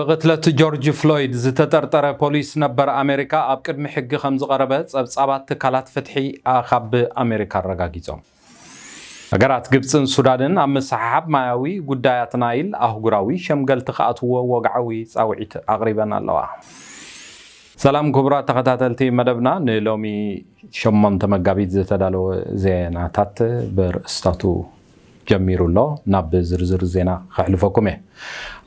ብቕትለት ጆርጅ ፍሎይድ ዝተጠርጠረ ፖሊስ ነበር ኣሜሪካ ኣብ ቅድሚ ሕጊ ከም ዝቐረበ ጸብጻባት ትካላት ፍትሒ ካብ ኣሜሪካ ኣረጋጊጾም። ሃገራት ግብጽን ሱዳንን ኣብ ምስሕሓብ ማያዊ ጉዳያት ናይል ኣህጉራዊ ሸምገልቲ ክኣትዎ ወግዓዊ ጻውዒት ኣቕሪበን ኣለዋ። ሰላም ክቡራት ተኸታተልቲ መደብና፣ ንሎሚ ሸሞንተ መጋቢት ዝተዳለወ ዜናታት ብርእስታቱ ጀሚሩ ኣሎ። ናብ ዝርዝር ዜና ከሕልፈኩም እየ።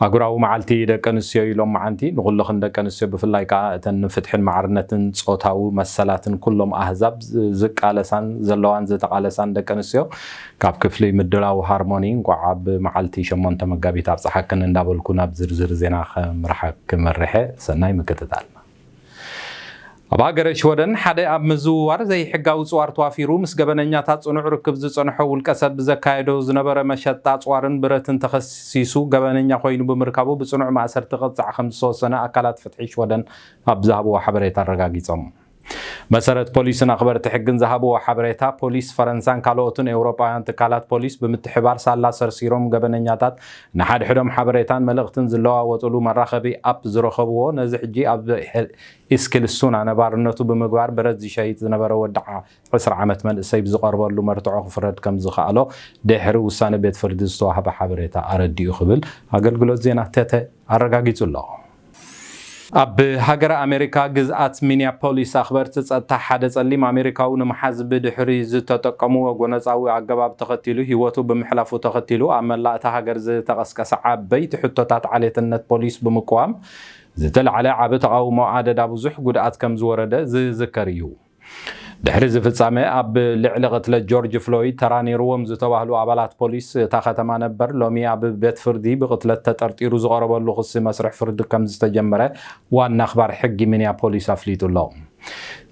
ኣህጉራዊ መዓልቲ ደቂ ኣንስትዮ እዩ ሎም መዓንቲ። ንኹልኽን ደቂ ኣንስትዮ፣ ብፍላይ ከኣ እተን ንፍትሕን ማዕርነትን ጾታዊ መሰላትን ኩሎም ኣህዛብ ዝ-፣ ዝቃለሳን ዘለዋን ዝተቓለሳን ደቂ ኣንስትዮ፣ ካብ ክፍሊ ምድላው ሃርሞኒ፣ እንቋዕ ኣብ መዓልቲ ሸሞንተ መጋቢት ኣብጽሓክን እንዳበልኩ፣ ናብ ዝርዝር ዜና ከምርሓ-፣ ክመርሐ፣ ሰናይ ምክትታል። ኣብ ሃገረ ሽወደን ሓደ ኣብ ምዝውዋር ዘይሕጋዊ ጽዋር ተዋፊሩ ምስ ገበነኛታት ጽኑዕ ርክብ ዝጸንሖ ውልቀ ሰብ ብዘካየዶ ዝነበረ መሸጣ ጽዋርን ብረትን ተኸሲሱ ገበነኛ ኮይኑ ብምርካቡ ብጽኑዕ ማእሰርቲ ክቕጻዕ ከም ዝተወሰነ ኣካላት ፍትሒ ሽወደን ኣብ ዝሃብዎ ሓበሬታ ኣረጋጊጾም። መሰረት ፖሊስን ኣኽበርቲ ሕግን ዝሃብዎ ሓበሬታ፣ ፖሊስ ፈረንሳን ካልኦትን ኤውሮጳውያን ትካላት ፖሊስ ብምትሕባር ሳላ ሰርሲሮም ገበነኛታት ንሓድሕዶም ሓበሬታን መልእኽትን ዝለዋወጥሉ መራኸቢ ኣፕ ዝረኸብዎ፣ ነዚ ሕጂ ኣብ ሄል-፣ ኢስኪልሱና ነባርነቱ ብምግባር ብረት ዝሸይጥ ዝነበረ ወዲ ዓ-፣ ዕስራ ዓመት መንእሰይ ብዝቐርበሉ መርትዖ ክፍረድ ከም ዝኸኣሎ ድሕሪ ውሳነ ቤት ፍርዲ ዝተዋህበ ሓበሬታ ኣረዲኡ ክብል ኣገልግሎት ዜና ተተ ኣረጋጊጹ ኣሎ። ኣብ ሃገረ ኣሜሪካ ግዝኣት ሚኒያፖሊስ ኣኽበርቲ ጸጥታ ሓደ ጸሊም ኣሜሪካዊ ንምሓዝ ብድሕሪ ዝተጠቀምዎ ጎነጻዊ ኣገባብ ተኸቲሉ ህይወቱ ብምሕላፉ ተኸቲሉ ኣብ መላእ እታ ሃገር ዝተቐስቀሰ ዓበይቲ ሕቶታት ዓሌትነት ፖሊስ ብምቅዋም ዝተላዕለ ዓቢ ተቓውሞ ኣደዳ ብዙሕ ጉድኣት ከም ዝወረደ ዝዝከር እዩ። ድሕሪ እዚ ፍጻመ ኣብ ልዕሊ ቅትለት ጆርጅ ፍሎይድ ተራ ነይርዎም ዝተባህሉ ኣባላት ፖሊስ እታ ከተማ ነበር ሎሚ ኣብ ቤት ፍርዲ ብቅትለት ተጠርጢሩ ዝቐረበሉ ክሲ መስርሕ ፍርዲ ከም ዝተጀመረ ዋና ኣኽባር ሕጊ ሚኒያፖሊስ ኣፍሊጡ ኣሎ።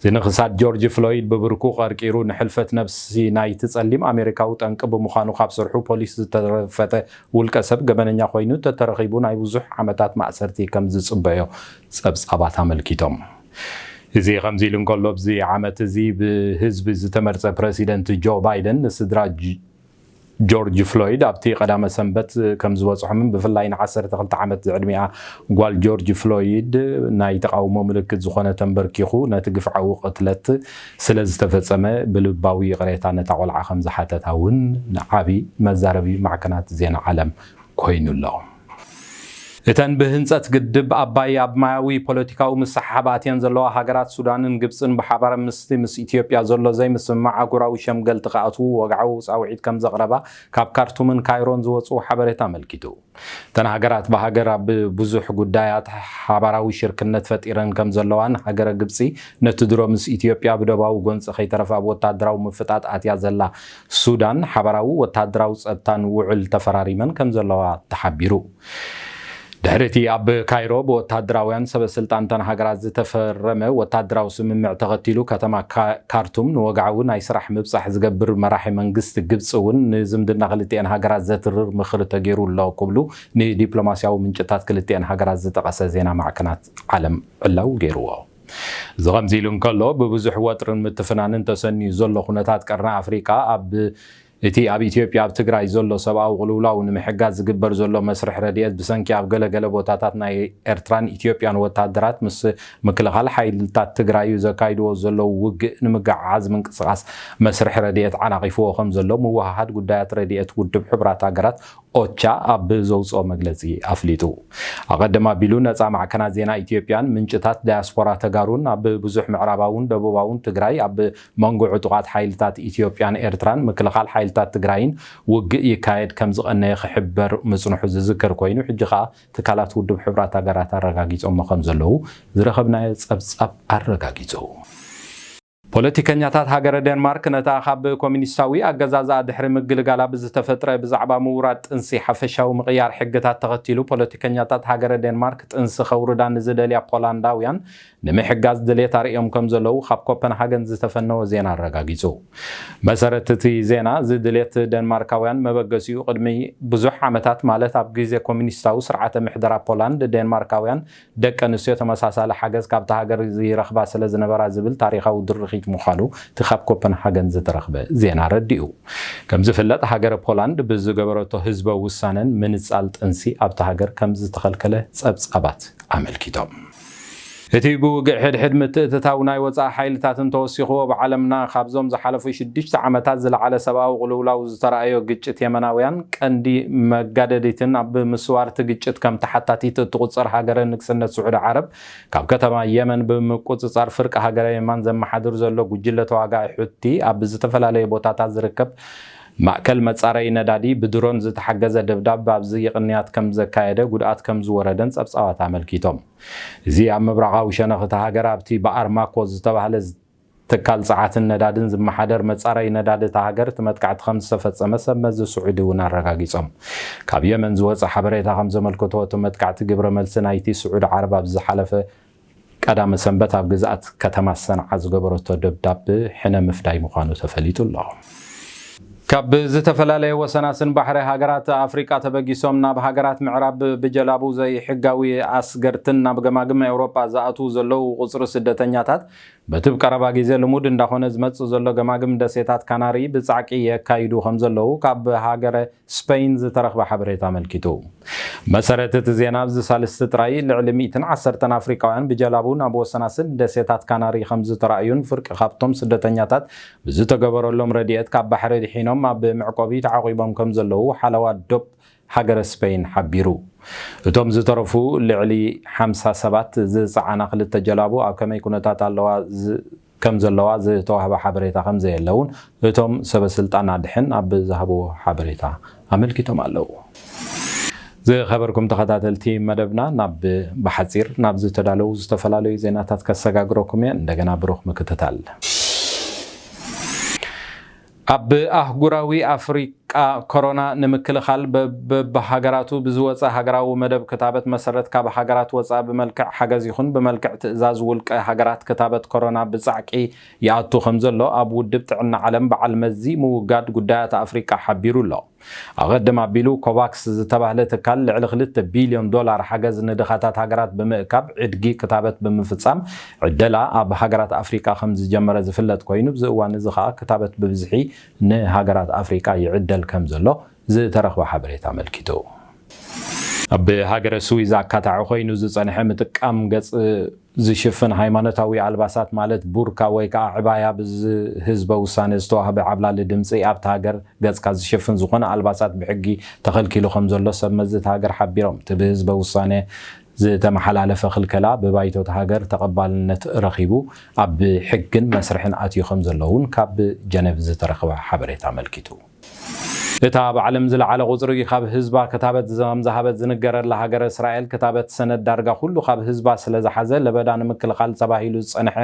ዝንክሳት ጆርጅ ፍሎይድ ብብርኩ ቀርቂሩ ንሕልፈት ነብሲ ናይቲ ጸሊም ኣሜሪካዊ ጠንቂ ብምዃኑ ካብ ስርሑ ፖሊስ ዝተረፈተ ውልቀ ሰብ ገበነኛ ኮይኑ ተተረኺቡ ናይ ብዙሕ ዓመታት ማእሰርቲ ከም ዝጽበዮ ጸብጻባት ኣመልኪቶም። እዚ ከምዚ ኢሉ እንከሎ፣ ኣብዚ ዓመት እዚ ብህዝቢ ዝተመርጸ ፕረሲደንት ጆ ባይደን ንስድራ ጅ-፣ ጆርጅ ፍሎይድ ኣብቲ ቀዳመ ሰንበት ከም ዝበጽሖምን ብፍላይ ን ዓሰርተ ክልተ ዓመት ዝዕድሚኣ ጓል ጆርጅ ፍሎይድ ናይ ተቓውሞ ምልክት ዝኾነ ተንበርኪኹ ነቲ ግፍዓዊ ቅትለት ስለ ዝተፈጸመ ብልባዊ ይቕሬታ ነታ ቆልዓ ከም ዝሓተታ እውን ንዓቢ መዛረቢ ማዕከናት ዜና ዓለም ኮይኑ ኣሎ። እተን ብህንጸት ግድብ ኣባይ ኣብ ማያዊ ፖለቲካዊ ምስሕሓብ ኣትየን ዘለዋ ሃገራት ሱዳንን ግብጽን ብሓባር ምስቲ ምስ ኢትዮጵያ ዘሎ ዘይምስምማዕ ኣህጉራዊ ሸምገልቲ ክኣትዉ ወግዓዊ ጻውዒት ከም ዘቕረባ ካብ ካርቱምን ካይሮን ዝወጽኡ ሓበሬታ ኣመልኪቱ። እተን ሃገራት ብሃገር ኣብ ብዙሕ ጉዳያት ሓባራዊ ሽርክነት ፈጢረን ከም ዘለዋን ሃገረ ግብጺ ነቲ ድሮ ምስ ኢትዮጵያ ብደባዊ ጎንጺ ከይተረፈ ኣብ ወታደራዊ ምፍጣጥ ኣትያ ዘላ ሱዳን ሓባራዊ ወታደራዊ ጸጥታን ውዕል ተፈራሪመን ከም ዘለዋ ተሓቢሩ። ድሕሪ እቲ ኣብ ካይሮ ብወታደራውያን ሰበ ስልጣን እተን ሃገራት ዝተፈረመ ወታደራዊ ስምምዕ ተኸቲሉ፣ ከተማ ካ-፣ ካርቱም ንወግዓዊ ናይ ስራሕ ምብጻሕ ዝገብር መራሒ መንግስቲ ግብጺ እውን ንዝምድና ክልቲኤን ሃገራት ዘትርር ምኽሪ ተገይሩ ኣሎ ክብሉ ንዲፕሎማስያዊ ምንጭታት ክልቲኤን ሃገራት ዝጠቐሰ ዜና ማዕከናት ዓለም ዕላዊ ገይርዎ። እዚ ከምዚ ኢሉ እንከሎ፣ ብብዙሕ ወጥርን ምትፍናንን ተሰንዩ ዘሎ ኩነታት ቀርኒ ኣፍሪቃ ኣብ እቲ ኣብ ኢትዮጵያ ኣብ ትግራይ ዘሎ ሰብኣዊ ቅልውላው ንምሕጋዝ ዝግበር ዘሎ መስርሕ ረድኤት ብሰንኪ ኣብ ገለ ገለ ቦታታት ናይ ኤርትራን ኢትዮጵያን ወታደራት ምስ ምክልኻል ሓይልታት ትግራይ ዘካይድዎ ዘለዉ ውግእ ንምግዕዓዝ ምንቅስቓስ መስርሕ ረድኤት ዓናቒፍዎ ከም ዘሎ ምውህሃድ ጉዳያት ረድኤት ውድብ ሕቡራት ሃገራት ኦቻ ኣብ ዘውፅኦ መግለፂ ኣፍሊጡ። ኣቐድም ኣቢሉ ነፃ ማዕከናት ዜና ኢትዮጵያን ምንጭታት ዳያስፖራ ተጋሩን ኣብ ብዙሕ ምዕራባውን ደቡባውን ትግራይ ኣብ መንጎ ዕጡቓት ሓይልታት ኢትዮጵያን ኤርትራን ምክልኻል ሓይልታት ትግራይን ውግእ ይካየድ ከም ዝቐነየ ክሕበር ምጽንሑ ዝዝከር ኮይኑ፣ ሕጂ ኸኣ ትካላት ውድብ ሕቡራት ሃገራት ኣረጋጊጾሞ ከም ዘለዉ ዝረኸብናዮ ጸብጻብ ኣረጋጊጹ። ፖለቲከኛታት ሃገረ ዴንማርክ ነታ ካብ ኮሚኒስታዊ ኣገዛዝኣ ድሕሪ ምግልጋላ ብዝተፈጥረ ብዛዕባ ምውራድ ጥንሲ ሓፈሻዊ ምቕያር ሕግታት ተኸቲሉ፣ ፖለቲከኛታት ሃገረ ዴንማርክ ጥንሲ ከውርዳ ንዝደልያ ፖላንዳውያን ንምሕጋዝ ድሌት ኣርእዮም ከም ዘለዉ ካብ ኮፐንሃገን ዝተፈነወ ዜና ኣረጋጊጹ። መሰረት እቲ ዜና፣ እዚ ድሌት ደንማርካውያን መበገሲኡ ቅድሚ ብዙሕ ዓመታት፣ ማለት ኣብ ግዜ ኮሚኒስታዊ ስርዓተ ምሕደራ ፖላንድ፣ ዴንማርካውያን ደቂ ኣንስትዮ ተመሳሳሊ ሓገዝ ካብታ ሃገር ይረኽባ ስለ ዝነበራ ዝብል ታሪኻዊ ድርኺት ምዃኑ እቲ ካብ ኮፐንሃገን ዝተረኽበ ዜና ኣረዲኡ። ከም ዝፍለጥ፣ ሃገረ ፖላንድ ብዝገበረቶ ህዝበ ውሳነን ምንጻል ጥንሲ ኣብታ ሃገር ከም ዝተኸልከለ ጸብጻባት ኣመልኪቶም። እቲ ብውግእ ሕድሕድ ምትእትታው ናይ ወጻኢ ሓይልታትን ተወሲኽዎ፣ ብዓለምና ካብዞም ዝሓለፉ ሽዱሽተ ዓመታት ዝለዓለ ሰብኣዊ ቅልውላው ዝተራእዮ ግጭት የመናውያን፣ ቀንዲ መጋደዲትን ኣብ ምስዋርቲ ግጭት ከም ተሓታቲት እትቑጸር ሃገረ ንግስነት ስዑዲ ዓረብ፣ ካብ ከተማ የመን ብምቁጽጻር ፍርቂ ሃገረ የማን ዘመሓድር ዘሎ ጉጅለ ተዋጋኢ ሑቲ፣ ኣብ ዝተፈላለየ ቦታታት ዝርከብ ማእከል መጻረዪ ነዳዲ ብድሮን ዝተሓገዘ ደብዳብ ኣብዚ ቅንያት ከም ዘካየደ፣ ጉድኣት ከም ዝወረደን ጸብጻባት ኣመልኪቶም። እዚ ኣብ ምብራቓዊ ሸነኽ እታ ሃገር ኣብቲ ብኣርማኮ ዝተባህለ ትካል ጸዓትን ነዳድን ዝመሓደር መጻረዪ ነዳዲ እታ ሃገር እቲ መጥቃዕቲ ከም ዝተፈጸመ ሰብ መዚ ስዑዲ እውን ኣረጋጊጾም። ካብ የመን ዝወጸ ሓበሬታ ከም ዘመልክቶ፣ እቲ መጥቃዕቲ ግብረ መልሲ ናይቲ ስዑዲ ዓረብ ኣብ ዝሓለፈ ቀዳመ ሰንበት ኣብ ግዝኣት ከተማ ሰንዓ ዝገበረቶ ደብዳብ ሕነ ምፍዳይ ምዃኑ ተፈሊጡ ኣሎ። ካብ ዝተፈላለየ ወሰናስን ባሕሪ ሃገራት ኣፍሪቃ ተበጊሶም ናብ ሃገራት ምዕራብ ብጀላቡ ዘይሕጋዊ ኣስገርትን ናብ ገማግም ኤውሮጳ ዝኣትዉ ዘለዉ ቁጽሪ ስደተኛታት በቲ ቀረባ ግዜ ልሙድ እንዳኾነ ዝመጽእ ዘሎ ገማግም ደሴታት ካናሪ ብጻዕቂ የካይዱ ከም ዘለዉ ካብ ሃገረ ስፐይን ዝተረኽበ ሓበሬታ ኣመልኪቱ። መሰረት እቲ ዜና፣ ኣብዚ ሳልስቲ ጥራይ ልዕሊ ሚእትን ዓሰርተን ኣፍሪቃውያን ብጀላቡ ናብ ወሰናስን ደሴታት ካናሪ ከም ዝተራእዩን ፍርቂ ካብቶም ስደተኛታት ብዝተገበረሎም ረድኤት ካብ ባሕሪ ድሒኖም ኣብ መዕቆቢ ተዓቂቦም ከም ዘለዉ ሓለዋ ዶብ ሃገረ ስፐይን ሓቢሩ። እቶም ዝተረፉ ልዕሊ ሓምሳ ሰባት ዝጸዓና ክልተ ጀላቡ ኣብ ከመይ ኩነታት ኣለዋ ዝ-፣ ከም ዘለዋ ዝተዋህበ ሓበሬታ ከም ዘየለ እውን እቶም ሰበ ስልጣን ኣድሕን ኣብ ዝሃብዎ ሓበሬታ ኣመልኪቶም ኣለዉ። ዝኸበርኩም ተኸታተልቲ መደብና፣ ናብ ብሓጺር ናብ ዝተዳለዉ ዝተፈላለዩ ዜናታት ከሰጋግረኩም እየ። እንደገና ብሩኽ ምክትታል። ኣብ ኣህጉራዊ ኣፍሪቃ ኮሮና ንምክልኻል በ-፣ በብሃገራቱ ብዝወጸ ሃገራዊ መደብ ክታበት መሰረት ካብ ሃገራት ወጻኢ ብመልክዕ ሓገዝ ይኹን ብመልክዕ ትእዛዝ ውልቀ ሃገራት ክታበት ኮሮና ብጻዕቂ ይኣቱ ከም ዘሎ ኣብ ውድብ ጥዕና ዓለም በዓል መዚ ምውጋድ ጉዳያት ኣፍሪቃ ሓቢሩ ኣሎ። ኣቐድም ኣቢሉ ኮቫክስ ዝተባህለ ትካል ልዕሊ ክልተ ቢልዮን ዶላር ሓገዝ ንድኻታት ሃገራት ብምእካብ ዕድጊ ክታበት ብምፍጻም ዕደላ ኣብ ሃገራት ኣፍሪቃ ከም ዝጀመረ ዝፍለጥ ኮይኑ፣ ኣብዚ እዋን እዚ ኸኣ ክታበት ብብዝሒ ንሃገራት ኣፍሪቃ ይዕደል ከም ዘሎ ዝተረኽበ ሓበሬታ ኣመልኪቱ። ኣብ ሃገረ ስዊዝ ኣካታዒ ኮይኑ ዝጸንሐ ምጥቃም ገጽ ዝሽፍን ሃይማኖታዊ ኣልባሳት ማለት ቡርካ ወይ ከዓ ዕባያ ብዝህዝበ ውሳነ ዝተዋህበ ዓብላሊ ድምፂ ኣብታ ሃገር ገፅካ ዝሽፍን ዝኾነ ኣልባሳት ብሕጊ ተኸልኪሉ ከም ዘሎ ሰብ መዚ እታ ሃገር ሓቢሮም። እቲ ብህዝበ ውሳነ ዝተመሓላለፈ ክልከላ ብባይቶ እታ ሃገር ተቐባልነት ረኺቡ ኣብ ሕግን መስርሕን ኣትዩ ከም ዘሎ እውን ካብ ጀነቭ ዝተረኽበ ሓበሬታ ኣመልኪቱ። እታ ኣብ ዓለም ዝለዓለ ቁፅሪ ካብ ህዝባ ክታበት ከም ዝሃበት ዝንገረላ ሃገረ እስራኤል ክታበት ሰነድ ዳርጋ ኩሉ ካብ ህዝባ ስለ ዝሓዘ ለበዳ ንምክልኻል ተባሂሉ ዝፀንሐ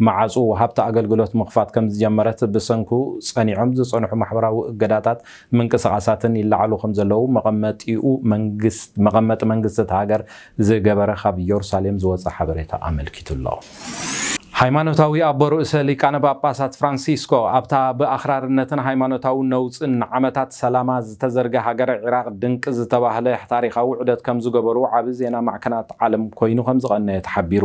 መዓፁ ወሃብቲ ኣገልግሎት ምኽፋት ከም ዝጀመረት ብሰንኩ ፀኒዖም ዝፀንሑ ማሕበራዊ እገዳታት ምንቅስቓሳትን ይለዓሉ ከም ዘለዉ መቐመጢኡ መንግስት-፣ መቐመጢ መንግስቲ እታ ሃገር ዝገበረ ካብ ኢየሩሳሌም ዝወፀ ሓበሬታ ኣመልኪቱ ኣሎ። ሃይማኖታዊ ኣቦ ርእሰ ሊቃነ ጳጳሳት ፍራንሲስኮ ኣብታ ብኣኽራርነትን ሃይማኖታዊ ነውጽን ንዓመታት ሰላማ ዝተዘርገ ሃገረ ዒራቕ ድንቂ ዝተባህለ ታሪኻዊ ዑደት ከም ዝገበሩ ዓቢ ዜና ማዕከናት ዓለም ኮይኑ ከም ዝቐነየ ተሓቢሩ።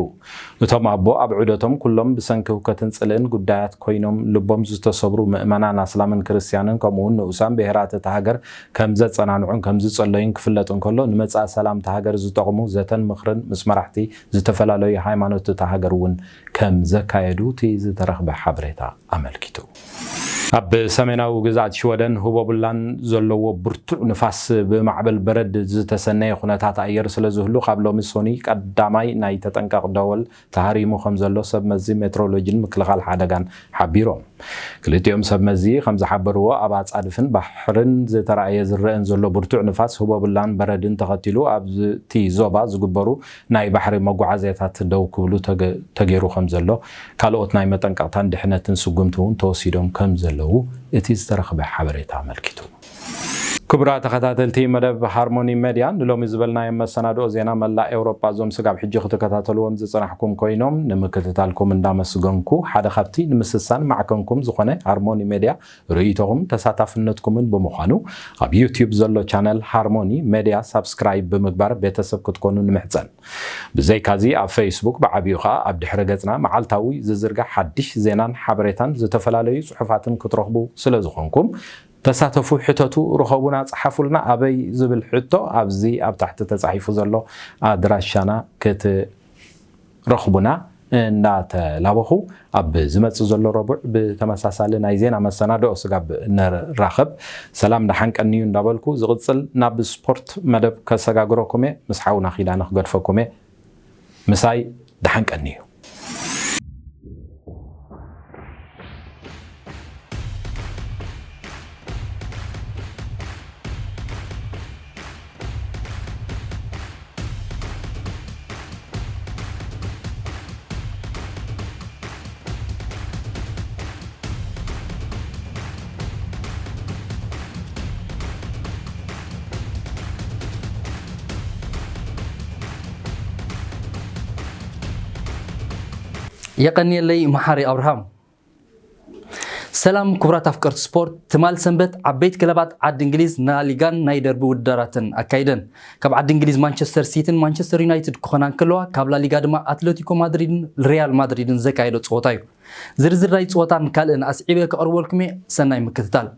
እቶም ኣቦ ኣብ ዑደቶም ኩሎም ብሰንኪ ህውከትን ጽልእን ጉዳያት ኮይኖም ልቦም ዝተሰብሩ ምእመናን ኣስላምን ክርስትያንን ከምኡውን ንኡሳን ብሄራት እታ ሃገር ከም ዘጸናንዑን ከም ዝጸለዩን ክፍለጥ እንከሎ፣ ንመጻኢ ሰላም እታ ሃገር ዝጠቕሙ ዘተን ምኽርን ምስ መራሕቲ ዝተፈላለዩ ሃይማኖት እታ ሃገር እውን ከም ዘካየዱ እቲ ዝተረኽበ ሓበሬታ ኣመልኪቱ። ኣብ ሰሜናዊ ግዝኣት ሽወደን ህቦብላን ዘለዎ ብርቱዕ ንፋስ ብማዕበል በረድ ዝተሰነየ ኩነታት ኣየር ስለ ዝህሉ፣ ካብ ሎሚ ሶኒ ቀዳማይ ናይ ተጠንቀቕ ደወል ተሃሪሙ ከም ዘሎ ሰብ መዚ ሜትሮሎጂን ምክልኻል ሓደጋን ሓቢሮም። ክልቲኦም ሰብ መዚ ከም ዝሓበርዎ፣ ኣብ ኣጻድፍን ባሕርን ዝተራእየ ዝረአን ዘሎ ብርቱዕ ንፋስ ህቦብላን በረድን ተኸቲሉ፣ ኣብቲ ዞባ ዝግበሩ ናይ ባሕሪ መጓዓዝያታት ደው ክብሉ ተገ-፣ ተገይሩ ከም ዘሎ፣ ካልኦት ናይ መጠንቀቕታን ድሕነትን ስጉምቲ እውን ተወሲዶም ከም ዘለዉ እቲ ዝተረኽበ ሓበሬታ ኣመልኪቱ። ክቡራት ተኸታተልቲ መደብ ሃርሞኒ ሜድያ፣ ንሎሚ ዝበልናዮም መሰናድኦ ዜና መላእ ኤውሮጳ፣ እዞም ስጋብ ሕጂ ክትከታተልዎም ዝጸናሕኩም ኮይኖም፣ ንምክትታልኩም እንዳመስገንኩ፣ ሓደ ካብቲ ንምስሳን ማዕከንኩም ዝኾነ ሃርሞኒ ሜድያ ርእይቶኹም ተሳታፍነትኩምን ብምዃኑ፣ ኣብ ዩትዩብ ዘሎ ቻነል ሃርሞኒ ሜድያ ሳብስክራይብ ብምግባር ቤተሰብ ክትኮኑ ንምሕጸን። ብዘይካዚ ኣብ ፌስቡክ ብዓቢኡ ኸኣ ኣብ ድሕረ ገጽና መዓልታዊ ዝዝርጋሕ ሓድሽ ዜናን ሓበሬታን ዝተፈላለዩ ጽሑፋትን ክትረኽቡ ስለ ዝኾንኩም፣ ተሳተፉ፣ ሕተቱ፣ ርኸቡና፣ ጸሓፉልና። ኣበይ ዝብል ሕቶ ኣብዚ ኣብ ታሕቲ ተጻሒፉ ዘሎ ኣድራሻና ክትረኽቡና እንዳተላበኹ፣ ኣብ ዝመጽእ ዘሎ ረቡዕ ብተመሳሳሊ ናይ ዜና መሰናድኦ ስጋብ ንራኸብ፣ ሰላም ደሓን ቀንዩ እንዳበልኩ፣ ዝቕጽል ናብ ስፖርት መደብ ከሰጋግረኩም እየ። ምስ ሓውና ኪዳነ ክገድፈኩም እየ። ምሳይ ደሓን ቀንዩ። የቐንየለይ መሓሪ ኣብርሃም። ሰላም ክቡራት ኣፍቀርቲ ስፖርት፣ ትማል ሰንበት ዓበይቲ ክለባት ዓዲ እንግሊዝ ላሊጋን ናይ ደርቢ ውድድራትን ኣካይደን። ካብ ዓዲ እንግሊዝ ማንቸስተር ሲቲን ማንቸስተር ዩናይትድ ክኾና እንከለዋ፣ ካብ ላሊጋ ድማ ኣትለቲኮ ማድሪድን ሪያል ማድሪድን ዘካየዶ ጸወታ እዩ። ዝርዝር ናይ ጸወታን ካልእን ኣስዒበ ከቕርበልኩም እየ። ሰናይ ምክትታል።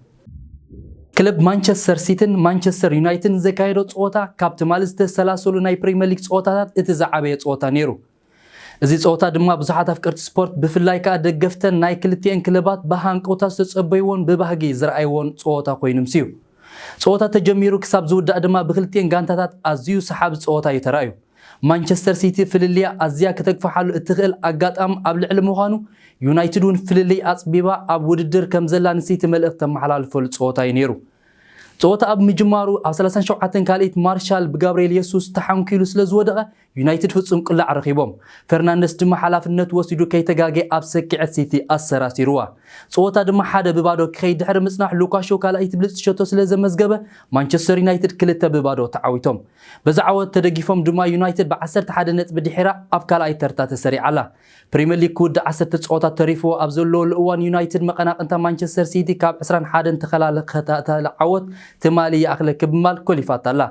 ክለብ ማንቸስተር ሲቲን ማንቸስተር ዩናይትድን ዘካየዶ ጸወታ ካብ ትማሊ ዝተሰላሰሉ ናይ ፕሪምየር ሊግ ጸወታታት እቲ ዝዓበየ ጸወታ ነይሩ። እዚ ጸወታ ድማ ብዙሓት ኣፍቀርቲ ስፖርት፣ ብፍላይ ከኣ ደገፍተን ናይ ክልቲኤን ክለባት ብሃንቀውታ ዝተጸበይዎን ብባህጊ ዝረኣይዎን ጸወታ ኮይኑ ምስዩ። ጸወታ ተጀሚሩ ክሳብ ዝውዳእ ድማ ብክልቲኤን ጋንታታት ኣዝዩ ሰሓቢ ጸወታ እዩ ተራእዩ። ማንቸስተር ሲቲ ፍልልያ ኣዝያ ክተግፍሓሉ እትኽእል ኣጋጣሚ ኣብ ልዕሊ ምዃኑ፣ ዩናይትድ እውን ፍልልይ ኣጽቢባ ኣብ ውድድር ከም ዘላ ንሲቲ መልእኽቲ ተመሓላልፈሉ ጸወታ እዩ ነይሩ። ጸወታ ኣብ ምጅማሩ ኣብ ሰላሳን ሸውዓተን ካልኢት ማርሻል ብጋብርኤል የሱስ ተሓንኪሉ ስለ ዝወደቐ፣ ዩናይትድ ፍጹም ቅላዕ ረኺቦም። ፈርናንደስ ድማ ሓላፍነት ወሲዱ ከይተጋገየ ኣብ ሰኪዐት ሲቲ ኣሰራሲርዋ። ጸወታ ድማ ሓደ ብባዶ ክኸይድ ድሕሪ ምጽናሕ፣ ሉካሾ ካልኣይቲ ብልጽቲ ሸቶ ስለ ዘመዝገበ፣ ማንቸስተር ዩናይትድ ክልተ ብባዶ ተዓዊቶም። በዚ ዓወት ተደጊፎም ድማ ዩናይትድ ብዓሰርተ ሓደ ነጥቢ ድሒራ ኣብ ካልኣይ ተርታ ተሰሪዓ ኣላ። ፕሪምየር ሊግ ክውዳእ ዓሰርተ ጸወታት ተሪፍዎ ኣብ ዘለወሉ እዋን፣ ዩናይትድ መቐናቕንታ ማንቸስተር ሲቲ ካብ ዕስራን ሓደን ተኸላለ-፣ ተኸታታሊ ዓወት ትማሊ ይኣኽለኪ ብምባል ኮሊፋታ ኣላ።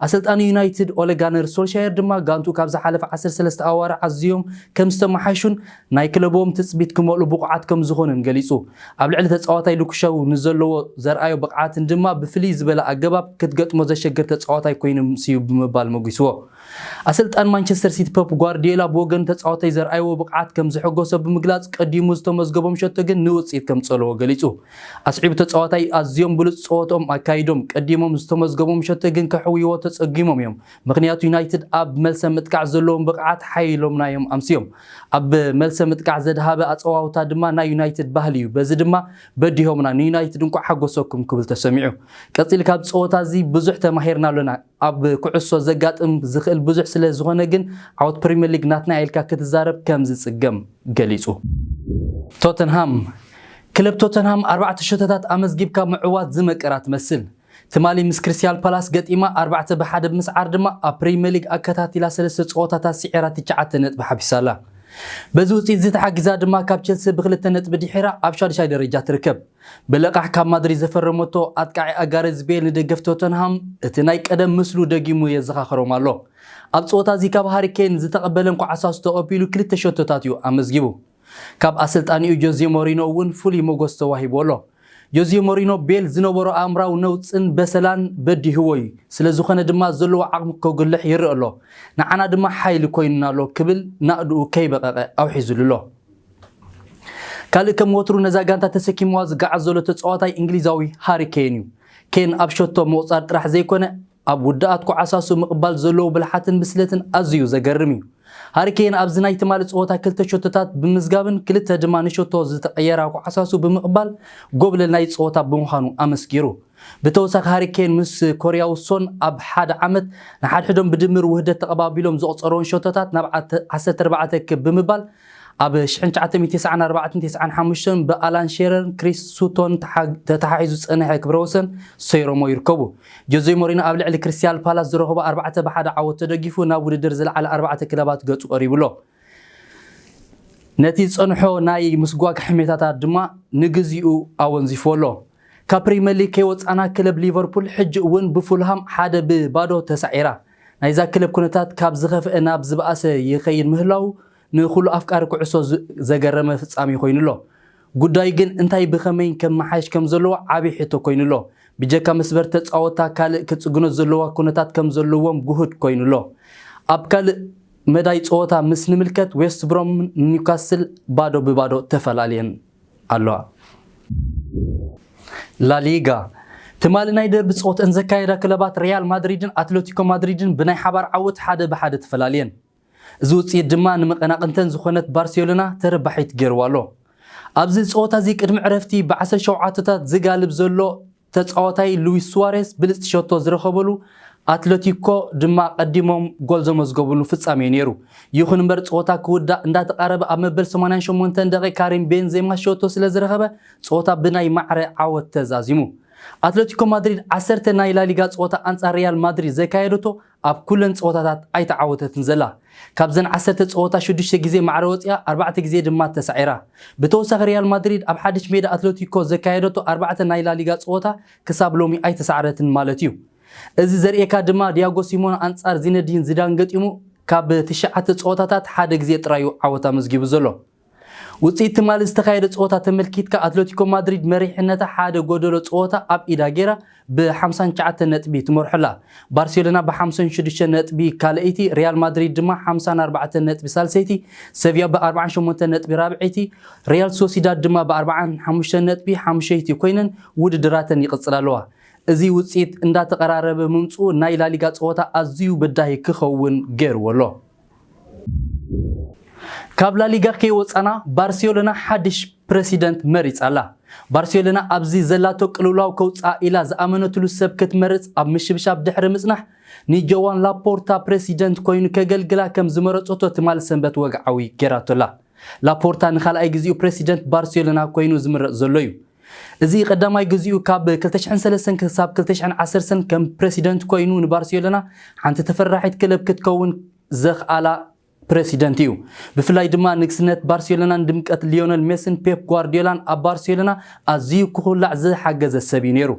ኣሰልጣኒ ዩናይትድ ኦለ ጋነር ሶልሻየር ድማ ጋንቱ ካብ ዝሓለፈ ዓሰርተ ሰለስተ ኣዋርሕ ኣዝዮም ከም ዝተመሓሹን ናይ ክለቦም ትጽቢት ክመልኡ ብቑዓት ከም ዝኾኑን ገሊጹ። ኣብ ልዕሊ ተጻዋታይ ሉክሸው ንዘለዎ ዘርኣዮ ብቕዓትን ድማ ብፍልይ ዝበለ ኣገባብ ክትገጥሞ ዘሸግር ተጻዋታይ ኮይኑ ምስዩ ብምባል መጒስዎ። ኣሰልጣን ማንቸስተር ሲቲ ፐፕ ጓርዲዮላ ብወገን ተጻዋታይ ዘርኣይዎ ብቕዓት ከም ዘሐጎሶ ብምግላጽ፣ ቀዲሙ ዝተመዝገቦም ሸቶ ግን ንውጽኢት ከም ጸለዎ ገሊጹ። ኣስዒቡ ተጻዋታይ ኣዝዮም ብሉጽ ጸወትኦም ኣካይዶም፣ ቀዲሞም ዝተመዝገቦም ሸቶ ግን ከሕውይዎ ተጸጊሞም እዮም። ምኽንያቱ ዩናይትድ ኣብ መልሰ ምጥቃዕ ዘለዎም ብቕዓት ሓይሎምና እዮም ኣምስዮም። ኣብ መልሰ ምጥቃዕ ዘድሃበ ኣጸዋውታ ድማ ናይ ዩናይትድ ባህሊ እዩ። በዚ ድማ በዲሆምና፣ ንዩናይትድ እንቋዕ ሓጎሰኩም ክብል ተሰሚዑ። ቀጺሉ ካብ ጸወታ እዚ ብዙሕ ተማሂርና ኣሎና። ኣብ ኩዕሶ ዘጋጥም ዝኽእል ብዙሕ ስለ ዝኾነ ግን ዓወት ፕሪምየር ሊግ ናትና ኢልካ ክትዛረብ ከም ዝጽገም ገሊጹ። ቶተንሃም። ክለብ ቶተንሃም ኣርባዕተ ሸቶታት ኣመዝጊብካ ምዕዋት ዝመቀራ ትመስል። ትማሊ ምስ ክሪስታል ፓላስ ገጢማ ኣርባዕተ ብሓደ ብምስዓር ድማ ኣብ ፕሪምየር ሊግ ኣከታቲላ ሰለስተ ጸወታታት ስዒራ ትሽዓተ ነጥቢ ሓቢሳ ኣላ። በዚ ውጽኢት እዚ ተሓጊዛ ድማ ካብ ቸልሲ ብክልተ ነጥቢ ድሒራ ኣብ ሻድሻይ ደረጃ ትርከብ። ብለቓሕ ካብ ማድሪድ ዘፈረመቶ ኣጥቃዒኣ ጋሬዝ ቤል ንደገፍቲ ቶተንሃም እቲ ናይ ቀደም ምስሉ ደጊሙ የዘኻኽሮም ኣሎ። ኣብ ጸወታ እዚ ካብ ሃሪ ኬን ዝተቐበለን ኳዕሳሱ ተቐቢሉ ክልተ ሸቶታት እዩ ኣመዝጊቡ። ካብ ኣሰልጣኒኡ ጆዜ ሞሪኖ እውን ፍሉይ ሞገስ ተዋሂቡ ኣሎ። ጆዜ ሞሪኖ ቤል ዝነበሮ ኣእምራዊ ነውጽን በሰላን በዲህዎ እዩ። ስለ ዝኾነ ድማ ዘለዎ ዓቕሚ ከጉልሕ ይርእ ኣሎ። ንዓና ድማ ሓይሊ ኮይኑና ኣሎ ክብል ናእድኡ ከይበቐቐ ኣውሒዙሉ ኣሎ። ካልእ ከም ወትሩ ነዛ ጋንታ ተሰኪምዋ ዝገዓዝ ዘሎ ተጻዋታይ እንግሊዛዊ ሃሪ ኬን እዩ። ኬን ኣብ ሸቶ ምቑጻር ጥራሕ ዘይኮነ፣ ኣብ ውድኣት ኳዕሳሱ ምቕባል ዘለዎ ብልሓትን ብስለትን ኣዝዩ ዘገርም እዩ። ሃሪ ኬን ኣብዚ ናይ ትማሊ ጸወታ ክልተ ሸቶታት ብምዝጋብን ክልተ ድማ ንሸቶ ዝተቐየራ ኳዕሳሱ ብምቕባል ጎብለል ናይ ጸወታ ብምዃኑ ኣመስጊሩ። ብተወሳኺ ሃሪ ኬን ምስ ኮርያዊ ሶን ኣብ ሓደ ዓመት ንሓድሕዶም ብድምር ውህደት ተቐባቢሎም ዘቑጸርዎን ሸቶታት ናብ ዓተ-፣ ዓሰርተ ኣርባዕተ ክብ ብምባል ኣብ ሽሕን ትሽዓተ ሚእትን ተስዓን ኣርባዕተን ተስዓን ሓሙሽተን ብኣላን ሼረርን ክሪስ ሱቶን ተሓ-፣ ተተሓሒዙ ዝጸንሐ ክብረ ወሰን ሰይሮሞ ይርከቡ። ጆዜ ሞሪኖ ኣብ ልዕሊ ክሪስታል ፓላስ ዝረኸቦ ኣርባዕተ ብሓደ ዓወት ተደጊፉ ናብ ውድድር ዝለዓለ ኣርባዕተ ክለባት ገጹ ቀሪቡ ኣሎ። ነቲ ዝጸንሖ ናይ ምስጓግ ሕሜታታት ድማ ንግዚኡ ኣወንዚፎ ኣሎ። ካብ ፕሪመር ሊግ ከይወጻና ክለብ ሊቨርፑል ሕጂ እውን ብፉልሃም ሓደ ብባዶ ተሳዒራ። ናይዛ ክለብ ኩነታት ካብ ዝኸፍአ ናብ ዝበኣሰ ይኸይድ ምህላው ንኹሉ ኣፍቃሪ ኩዕሶ ዝ-፣ ዘገረመ ፍጻሜ ኮይኑ ኣሎ። ጉዳዩ ግን እንታይ ብኸመይ ከመሓየሽ ከም ዘለዎ ዓቢ ሕቶ ኮይኑ ኣሎ። ብጀካ መስበር ተጻወታ ካልእ ክጽግኖ ዘለዋ ኩነታት ከም ዘለዎም ጉሁድ ኮይኑ ኣሎ። ኣብ ካልእ መዳይ ጸወታ ምስ ንምልከት ዌስት ብሮም ኒውካስል ባዶ ብባዶ ተፈላልየን ኣለዋ። ላሊጋ ትማሊ ናይ ደርቢ ጸወተን ዘካየዳ ክለባት ሪያል ማድሪድን ኣትሌቲኮ ማድሪድን ብናይ ሓባር ዓወት ሓደ ብሓደ ተፈላልየን። እዚ ውጽኢት ድማ ንመቐናቕንተን ዝኾነት ባርሴሎና ተረባሒት ገይርዋ ኣሎ። ኣብዚ ጸወታ እዚ ቅድሚ ዕረፍቲ ብዓሰርተ ሸውዓተታት ዝጋልብ ዘሎ ተጻዋታይ ሉዊስ ሱዋሬስ ብልጽቲ ሸቶ ዝረኸበሉ ኣትለቲኮ ድማ ቀዲሞም ጎል ዘመዝገቡሉ ፍጻሜ ነይሩ። ይኹን እምበር ጸወታ ክውዳእ እንዳተቓረበ ኣብ መበል ሰማንያን ሸሞንተን ደቂቕ ካሪም ቤንዜማ ሸቶ ስለ ዝረኸበ ጸወታ ብናይ ማዕረ ዓወት ተዛዚሙ። ኣትለቲኮ ማድሪድ ዓሰርተ ናይ ላሊጋ ጸወታ ኣንጻር ሪያል ማድሪድ ዘካየደቶ ኣብ ኩለን ጸወታታት ኣይተዓወተትን ዘላ። ካብዘን ዓሰርተ ጸወታ ሽዱሽተ ግዜ ማዕረ ወጺኣ፣ ኣርባዕተ ግዜ ድማ ተሳዒራ። ብተወሳኺ ሪያል ማድሪድ ኣብ ሓድሽ ሜዳ ኣትለቲኮ ዘካየደቶ ኣርባዕተ ናይ ላሊጋ ጸወታ ክሳብ ሎሚ ኣይተሳዕረትን ማለት እዩ። እዚ ዘርእየካ ድማ ዲያጎ ሲሞን ኣንጻር ዚነዲን ዚዳን ገጢሙ ካብ ትሽዓተ ጸወታታት ሓደ ግዜ ጥራዩ ዓወት ኣመዝጊቡ ዘሎ። ውጽኢት ትማሊ ዝተኻየደ ጸወታ ተመልኪትካ ኣትለቲኮ ማድሪድ መሪሕነታ ሓደ ጎደሎ ጸወታ ኣብ ኢዳ ገይራ ብ ሓምሳን ትሽዓተን ነጥቢ ትመርሖ ኣላ። ባርሴሎና ብ ሓምሳን ሽዱሽተን ነጥቢ ካልኣይቲ፣ ሪያል ማድሪድ ድማ ሓምሳን ኣርባዕተን ነጥቢ ሳልሰይቲ፣ ሰቪያ ብ ኣርባዓን ሸሞንተን ነጥቢ ራብዐይቲ፣ ሪያል ሶሲዳድ ድማ ብ ኣርባዓን ሓሙሽተን ነጥቢ ሓሙሸይቲ ኮይነን ውድድራተን ይቕጽላ ኣለዋ። እዚ ውጽኢት እንዳተቐራረበ ምምጽኡ ናይ ላሊጋ ጸወታ ኣዝዩ በዳሂ ክኸውን ገይርዎ ኣሎ። ካብ ላሊጋ ከይወጻና ባርሴሎና ሓድሽ ፕረሲደንት መሪጻ ኣላ። ባርሴሎና ኣብዚ ዘላቶ ቅልውላው ከውጽኣ ኢላ ዝኣመነትሉ ሰብ ክትመርጽ ኣብ ምሽብሻብ ድሕሪ ምጽናሕ ንጆዋን ላፖርታ ፕረሲደንት ኮይኑ ከገልግላ ከም ዝመረጸቶ ትማል ሰንበት ወግዓዊ ገይራቶ ኣላ። ላፖርታ ንኻልኣይ ግዜኡ ፕረሲደንት ባርሴሎና ኮይኑ ዝምረጽ ዘሎ እዩ። እዚ ቀዳማይ ግዜኡ ካብ ክልተ ሽሕን ሰለስተን ክሳብ ክልተ ሽሕን ዓሰርተን ከም ፕረሲደንት ኮይኑ ንባርሴሎና ሓንቲ ተፈራሒት ክለብ ክትከውን ዘኽኣላ ፕረሲደንት እዩ። ብፍላይ ድማ ንግስነት ባርሴሎናን ድምቀት ሊዮነል ሜስን ፔፕ ጓርዲዮላን ኣብ ባርሴሎና ኣዝዩ ክኹላዕ ዝሓገዘ ሰብ እዩ ነይሩ።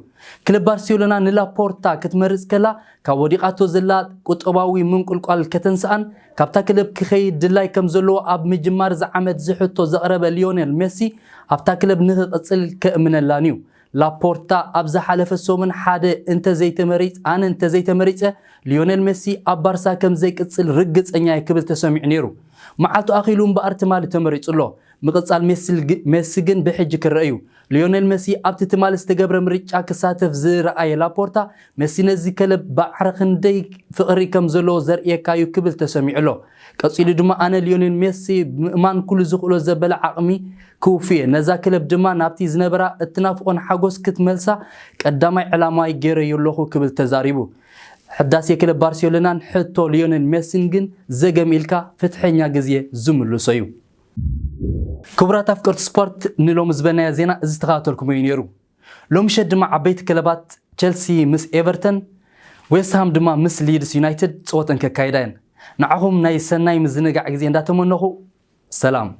ክለብ ባርሴሎና ንላፖርታ ክትመርጽ ከላ ካብ ወዲቓቶ ዘላ ቁጠባዊ ምንቁልቋል ከተንስኣን ካብታ ክለብ ክኸይድ ድላይ ከም ዘለዎ ኣብ ምጅማር እዚ ዓመት ዝሕቶ ዘቕረበ ሊዮነል ሜሲ ኣብታ ክለብ ንኽቕጽል ከእምነላን እዩ። ላፖርታ ኣብ ዝሓለፈ ሰሙን ሓደ እንተዘይተመሪጽ-፣ ኣነ እንተዘይተመሪጸ ሊዮኔል ሜሲ ኣብ ባርሳ ከም ዘይቅጽል ርግጸኛ እየ ክብል ተሰሚዑ ነይሩ። መዓልቱ ኣኺሉ እምበኣር ትማሊ ተመሪጹ ኣሎ። ምቕጻል ሜሲ ግ-፣ ሜሲ ግን ብሕጂ ክረአ እዩ። ሊዮኔል ሜሲ ኣብቲ ትማሊ ዝተገብረ ምርጫ ክሳተፍ ዝረኣየ ላፖርታ፣ ሜሲ ነዚ ክለብ ባዕረ ክንደይ ፍቕሪ ከም ዘለዎ ዘርእየካ እዩ ክብል ተሰሚዑ ኣሎ። ቀጺሉ ድማ ኣነ ሊዮኔል ሜሲ ምእማን ኩሉ ዝኽእሎ ዘበለ ዓቕሚ ክውፍየ፣ ነዛ ክለብ ድማ ናብቲ ዝነበራ እትናፍቖን ሓጎስ ክትመልሳ ቀዳማይ ዕላማይ ገይረዮ ኣለኹ ክብል ተዛሪቡ። ሕዳሴ ክለብ ባርሴሎናን ሕቶ ሊዮኔል ሜሲን ግን ዘገም ኢልካ ፍትሐኛ ግዜ ዝምልሶ እዩ። ክቡራት ኣፍቀርቲ ስፖርት፣ ንሎሚ ዝበናዮ ዜና እዚ ተኸታተልኩሞ እዩ ነይሩ። ሎምሸት ድማ ዓበይቲ ክለባት ቸልሲ ምስ ኤቨርተን፣ ዌስትሃም ድማ ምስ ሊድስ ዩናይትድ ጸወተን ከካይዳ እየን። ንዓኹም ናይ ሰናይ ምዝንጋዕ ግዜ እንዳተመነኹ፣ ሰላም።